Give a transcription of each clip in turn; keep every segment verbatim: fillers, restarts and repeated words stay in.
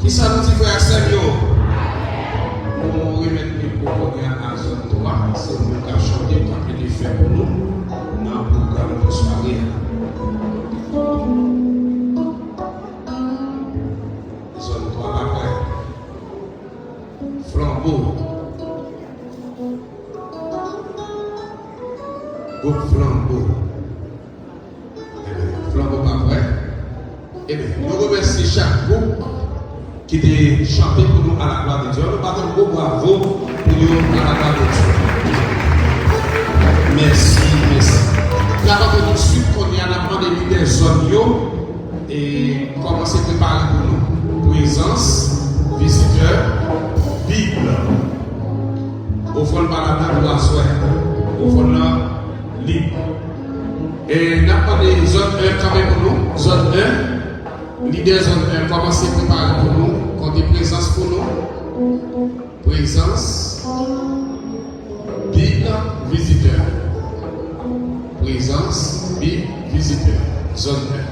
Kisa nou di, frè ak sè m yo? Nou remèt mikwo kounye a a zòn twa, se nou k ap chante, k ap plede fè pou nou nan pwogram pou sware a. Zòn twa pa prè. Flanbo. Gwoup Flanbo. Ebyen, Flanbo pa prè. Ebyen, nou remèsye chak gwoup ki te chante pou nou à la gloire de Dieu. Nou bat yon gwo bravo pou yo à la gloire de Dieu. Mèsi, mèsi. N ap antre toutswit kounye a, n ap mande lidè zòn yo e kòmanse prepare pou nou. Prezans, vizitè, Bib. Ofrann pa ladan pou aswè a. Ofrann nan lib. E n ap mande zòn en kanpe pou nou. Zòn en. Lidè zòn en, kòmanse prepare pou nou. Konte prezans pou nou. Prezans, Bib, vizitè. Prezans, Bib, vizitè. Zòn en.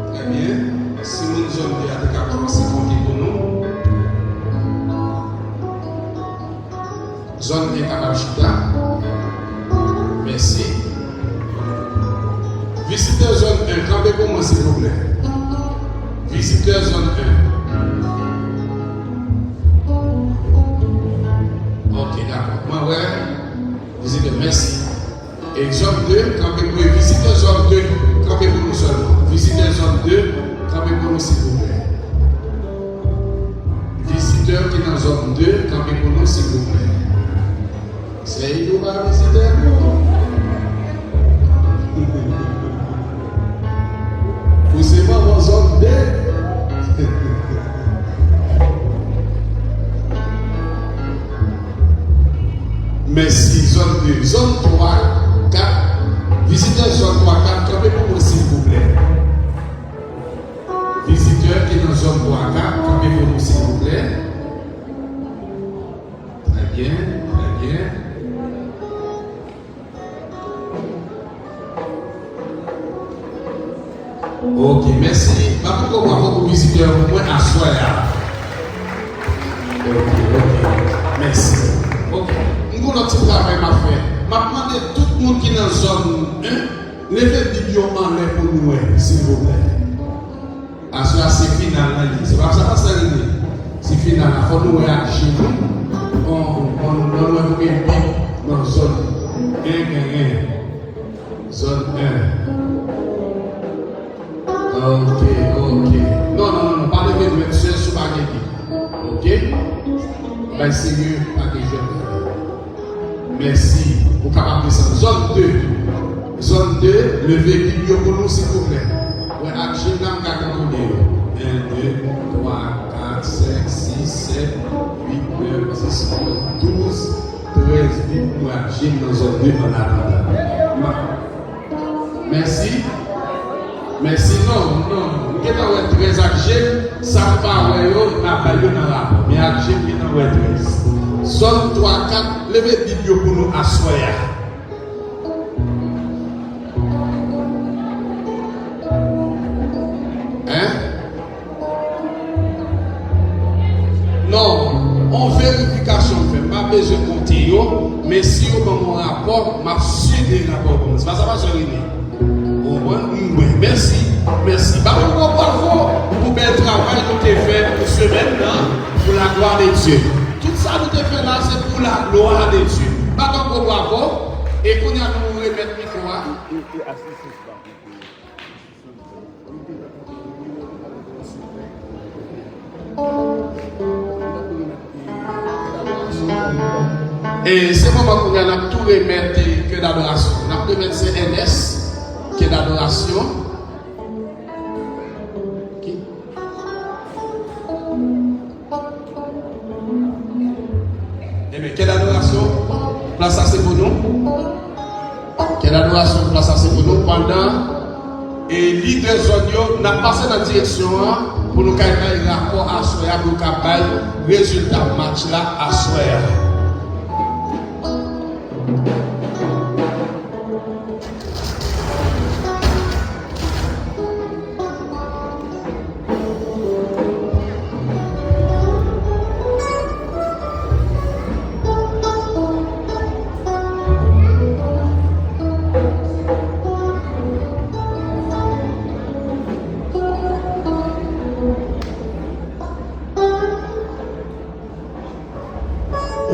Trè byen. Si moun zòn de a te ka kòmanse konte pou nou. Zòn en kapab chita. Mèsi. Vizitè zòn en, kanpe pou mwen, silvouplè. Vizitè zòn en. Ok, dakò. Mwen wè. Vizitè, mèsi. E zòn de, kanpe pou vizitè zòn de, kanpe pou nou sèlman. Vizitè zòn de, kanpe pou nou, silvouplè. Vizitè ki nan zòn de, kanpe pou nou, silvouplè. Sèy nou pa vizitè nou. Ou se manman zòn de. Mèsi, zòn de. Zòn twa, kat. Vizitè zòn twa, kat, kanpe pou mwen, silvouplè. Vizitè ki nan zòn twa, kat, kanpe pou nou, silvouplè. Trè byen, trè byen. Ok, mèsi. Bat yon gwo bravo pou vizitè mwen aswè a. Ok, ok. Mèsi. Ok. M gon lòt ti travay m ap fè. M ap mande tout moun ki nan zòn en, leve Bib yo anlè pou nou wè, silvouplè. Aswè a se final la li ye. Se pa sa pastè rele. Se final la. Fò nou wè ak je nou. Bon, bon, nou wè konbyen bib nan zòn en genyen. Zòn en. Ok, ok. Non, non, non, non. Pa leve dwèt sèl si w pa gen bib. Ok? Bay serye, pa gen jwèt. Mèsi. Ou kapab desann. Zòn de. Zòn de, leve bib yo pou nou, silvouplè. Mwen ak je m la, m ka kontwole yo. En, de, twa, kat, senk, sis, sèt, uit, nèf, dis, onz, douz, trèz bib mwen ak je m nan zòn de an atandan. Ma-, Mèsi. Mèsi. Non, non. M gentan wè trèz ak je m. Sa m pa wè yo, m ap bay yo nan rapò. Men ak je m, m gentan wè trèz. Zòn twa, kat, leve bib yo pou nou aswè a. Hein? Non, on verifikasyon m fè. M pa bezwen konte yo, men si yo ban m yon rapò, m ap sede rapò pou mwen. Se pa sa pastè Rene? Ou konprann? Wi, mèsi, mèsi. Ba mwen yon bravo pou bèl travay nou te fè pou semèn nan, pou la gloire de Dieu. Tout sa nou te fè la, se pou la gloire de Dieu. Ba mwen yon gwo bravo, e kounye a nou remèt mikwo a. E se moman kounye a n ap tou remèt kè dadorasyon. N ap remèt sè Ernest kè dadorasyon. Ki? Ebyen, kè dadorasyon, plas la se pou nou. Kè dadorasyon, plas la se pou nou. Pandan e lidè zòn yo, n ap pase nan direksyon an pou nou kay bay rapò aswè a, pou nou ka bay rezilta match la aswè a.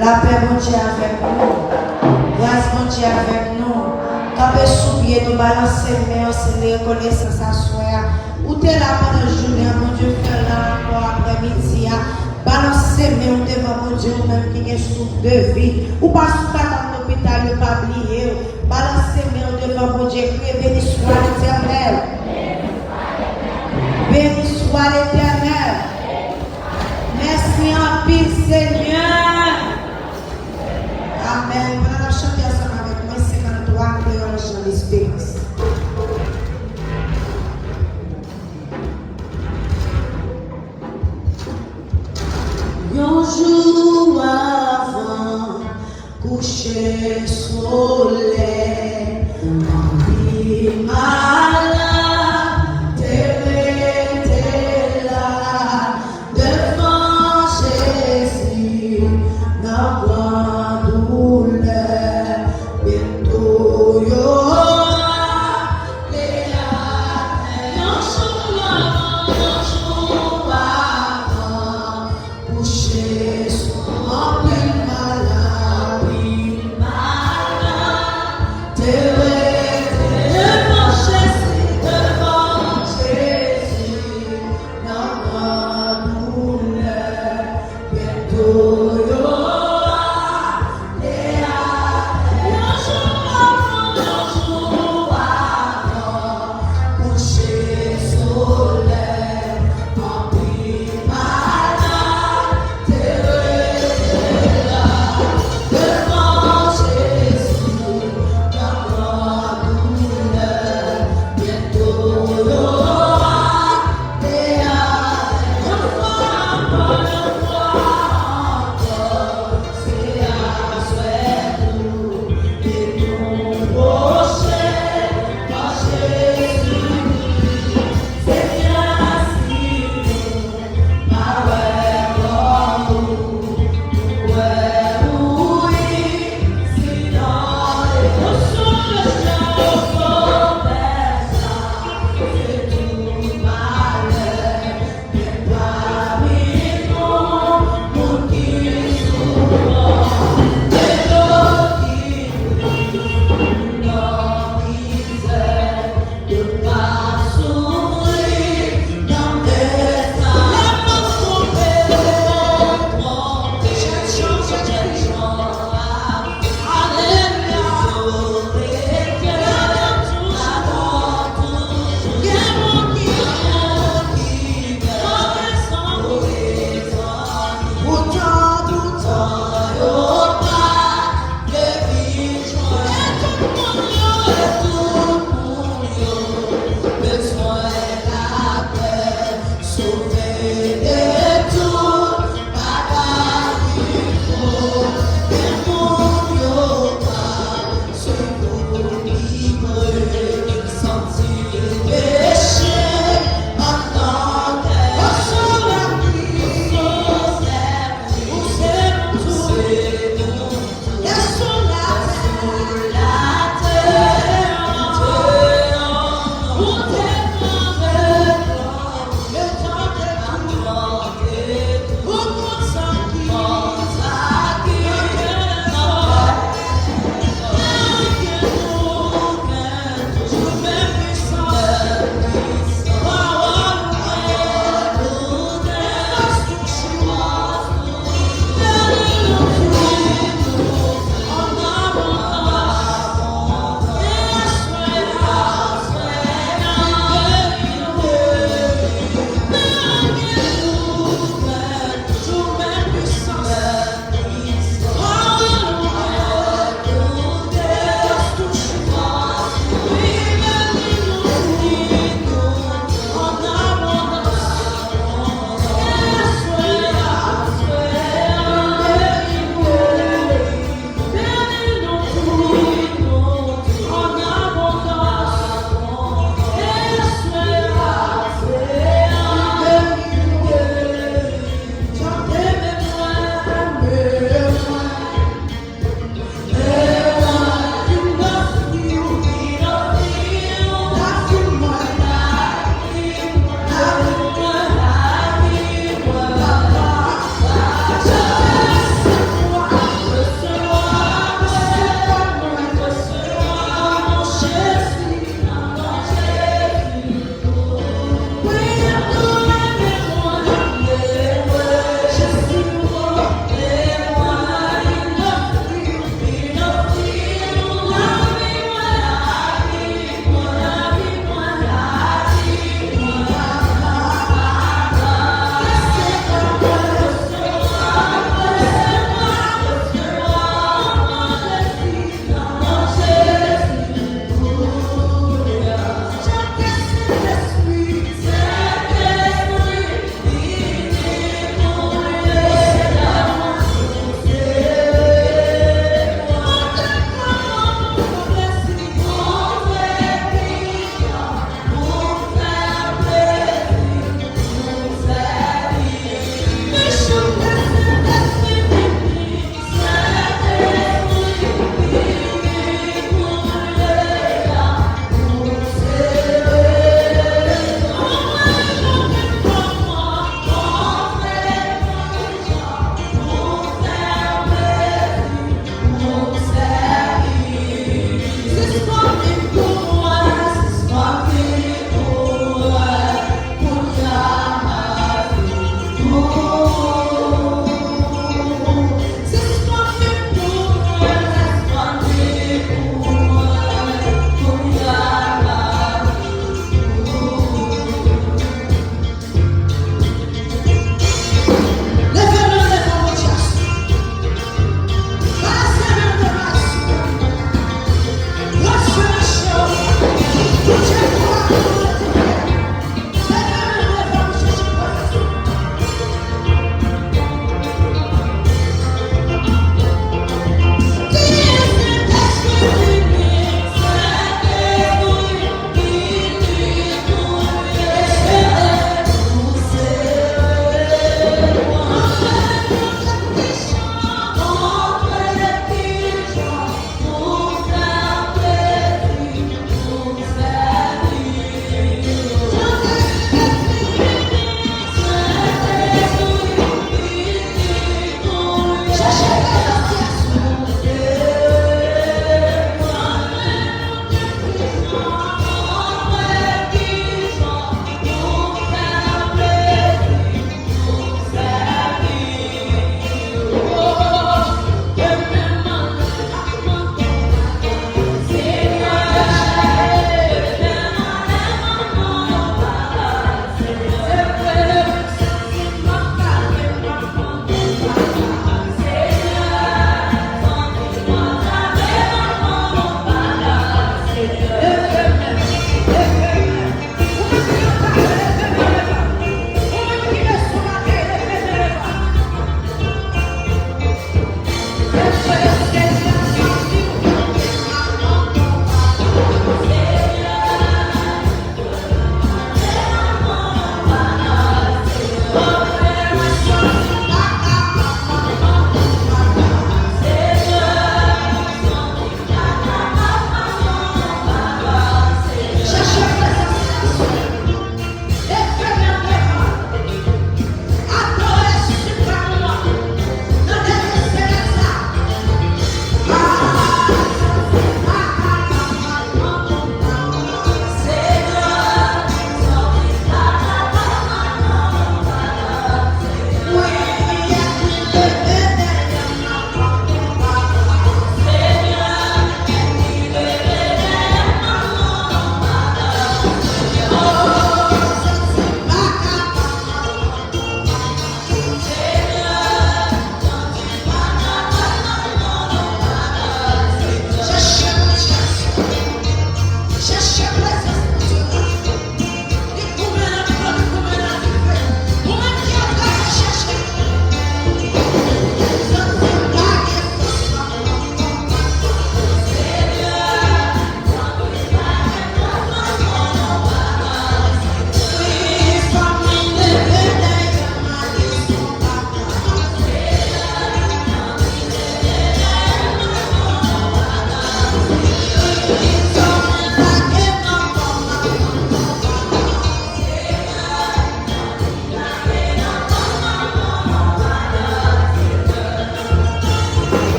Lapè Bondye avèk nou. Gras Bondye avèk nou. Kanpe sou pye nou, balanse men w, se rekonesans aswè a. Ou te la pandan jounen an, Bondye fè w la ankò aprèmidi a. Balanse men w devan Bondye, ou menm ki gen souf de vi. Ou pa sou kabann lopital, yo pa bliye w. Balanse men w devan Bondye, kriye, Béni soit l'Éternel. Béni soit l'Éternel. Mèsi anpil, Senyè. Amèn. Pandan n ap chante ansanm avèk mwen, senkanntwa, Kreyòl Jan Lesperans. Yon jou avan kouche solèy, anpil malad te rete la devan Jezi.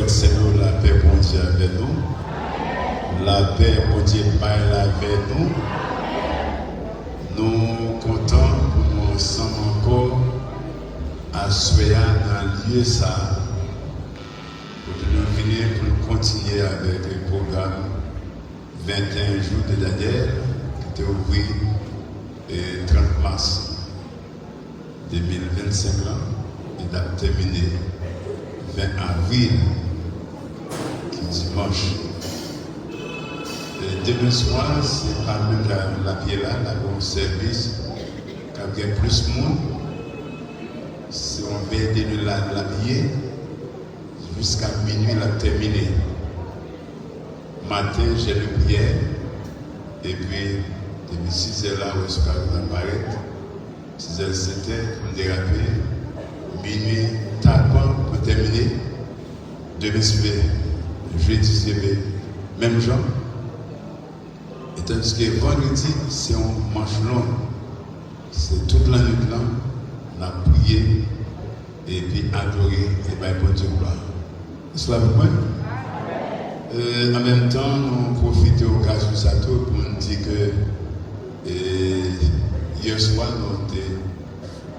Sè nou, lapè Bondye avè nou. Lapè Bondye bay la avè nou. Nou kontan pou nou ansanm ankò aswè a nan lye sa a. Kote nou vini pou nou kontinye avèk pwogram venteyen jou de Danyèl ki te ouvri, e, trant mas de mil vennsenk lan e l ap tèmine ven avril, ki dimanch. E demen swa, se pa menm jan l ap ye la, l ap gen yon sèvis k ap gen plis moun. Se yon vèy de nuit la l ap ye, jiska minui l ap tèmine. Maten, jèn de priyè, epi depi sizè la, w wè sou kay ou nan parèt, sizè, setè pou n derape, minui tapan pou tèmine, demen si Dye vle, jedi si Dye vle, menm jan. E tandiske vandredi, se yon manch long, se tout lannwit lan, n ap priye, epi adore e bay Bondye glwa. Èske w avèk mwen? E, an menm tan, nou pwofite okazyon sa tou pou n di ke, e, yè swa, nou te,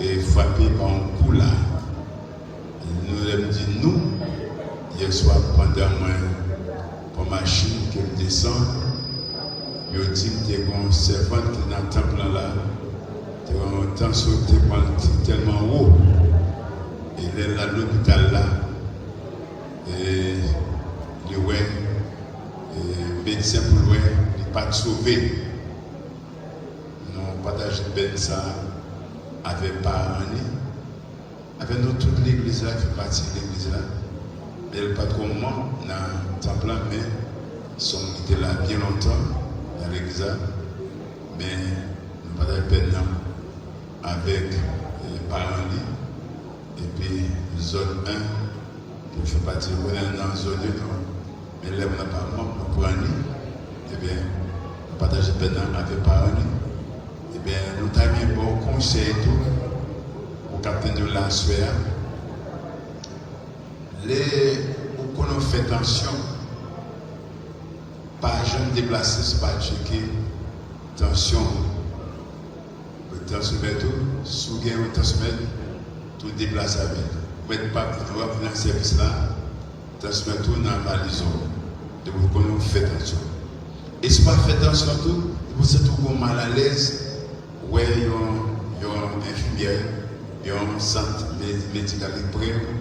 e, frape pa yon kou la. Nou, lè m di nou, yè swa, pandan mwen pran machin ke m desann, yo di m te gen yon sèvant ki nan tanp lan la, te gen yon tansyon ki te pran l, te tèlman wo. E lè l al lopital la, e, li wè, e, medsen pou l wè, li pa t sove. Nou pataje pèn sa a avèk paran li, avèk nou tout legliz la ki fè pati legliz la. Men l pa t ko manm nan tanp lan, men se yon moun ki te la byen lontan nan legliz la. Men nou pataje pèn nan avèk, e, paran li, epi zòn en, ki fè pati, ou konnen nan zòn yo, non. Men lè moun nan pa manm, nou pran li, ebyen, nou pataje pèn nan avèk paran li. Ebyen, nou ta renmen ba w konsèy tou, ou k ap tande yo la aswè a. Lè ou konnen w fè tansyon, pa janm deplase si w pa tcheke tansyon ou. Tansiyomèt ou, si w gen yon tansiyomèt, tou deplase avè l. Ou mèt pa, ou ap vin nan sèvis la, tansiyomèt ou nan valiz ou. Depi w konnen w fè tansyon. E si w pa fè tansyon tou, depi w santi w gen yon malalèz, wè yon, yon enfimyè, yon sant me-, medikal ki pre w,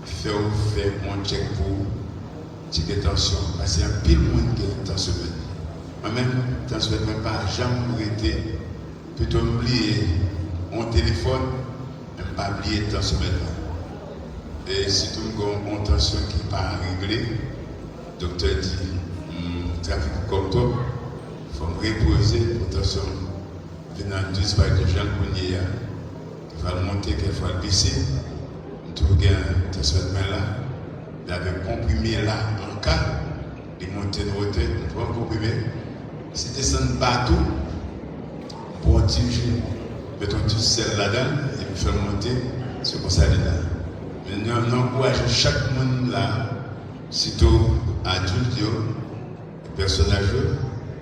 fè w fè yon tchèk pou w tcheke tansyon, paske anpil moun gen tansyon bèt. Mwen menm, tansyon bèt mwen pa janm rete, pito m bliye yon telefòn, men m pa bliye tansyon bèt la. E sitou m gen yon tansyon ki pa regle, doktè di, hmm, trafik kòb twòp, fò m repoze pou tansyon m vin nan douz pa egzanp, jan l kounye a. Kèfwa l monte, kèfwa l bese. M toujou gen tansyon mwen la. Li avèk konprime la, an ka, li monte nan wotè, m pran konprime. Si desann ba tou, m pran yon ti ji, met yon ti sèl ladan l, epi fè l monte, se konsa li la. Men nou, nou ankouraje chak moun la, sitou adilt yo, pèsonaj yo,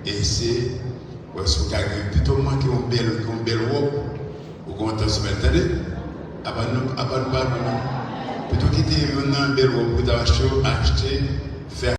eseye wè si w ka gen, pito w manke yon bèl, yon bèl wòb, ou gen yon tansyon bèt, tande? Apa nou, apa nou pa bon, non? Pito kite youn nan bèl wòb ou t ap achte yo, achte, fè